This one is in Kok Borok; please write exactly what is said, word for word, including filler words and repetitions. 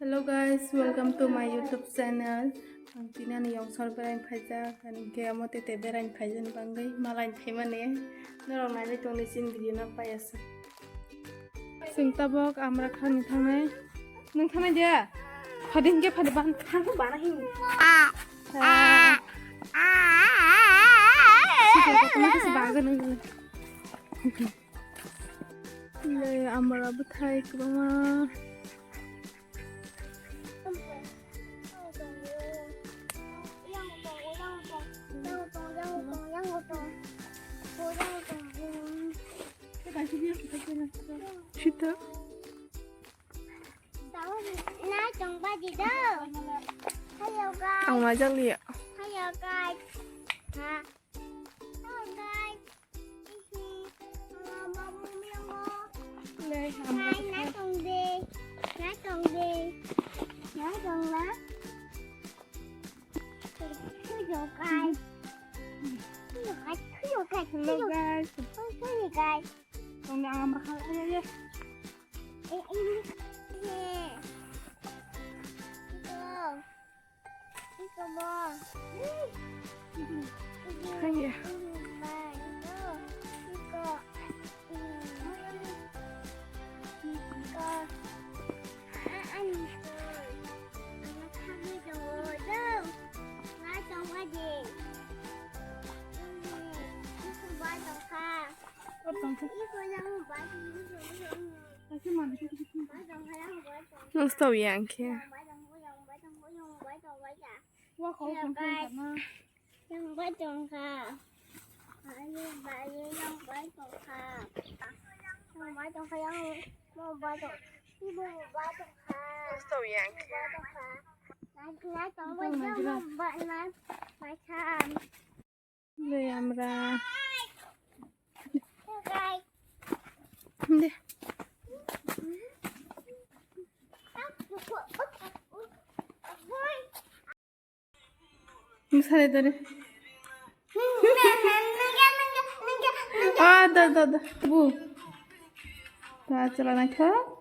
Hello guys, welcome to my YouTube channel. Ang tinani yongsor berain phaijak, ani ke amo tete berain phaijani bangwi malain phaimani. Norok nailai tongni chin video no payasa. Sing tabok amra khani thangnai. Nang thangnai dia? Phadi hingke phadi ban. Thangku bana hin. Ah. Sika ko kena kasi baga nang. Le amra bwthai kwbangma. Sita. Hello guys. Ang majak liya. Hello guys. Ha. Hello guys. Isi, uh, babu miyongo. Nai, nai tong de. Nai tong de. Nai tong na. Hello guys. Hello guys. Hello guys. Hello guys. Tong de ang amra kha. Ay, ay, ay. Eh, eh, eh. Ito. Iko mo. Kaya. Iko. Iko. Iko. Ano kami do? Do. Nga tong aje. Iko ba tong ka. Iko yang ba tong. Nung stop yang khe. Nung stop yang khe. Nung stop yang khe. Dei amra. Dei. Mwsari dori. Ah, da, da, da. Bu. Da, chala naithok.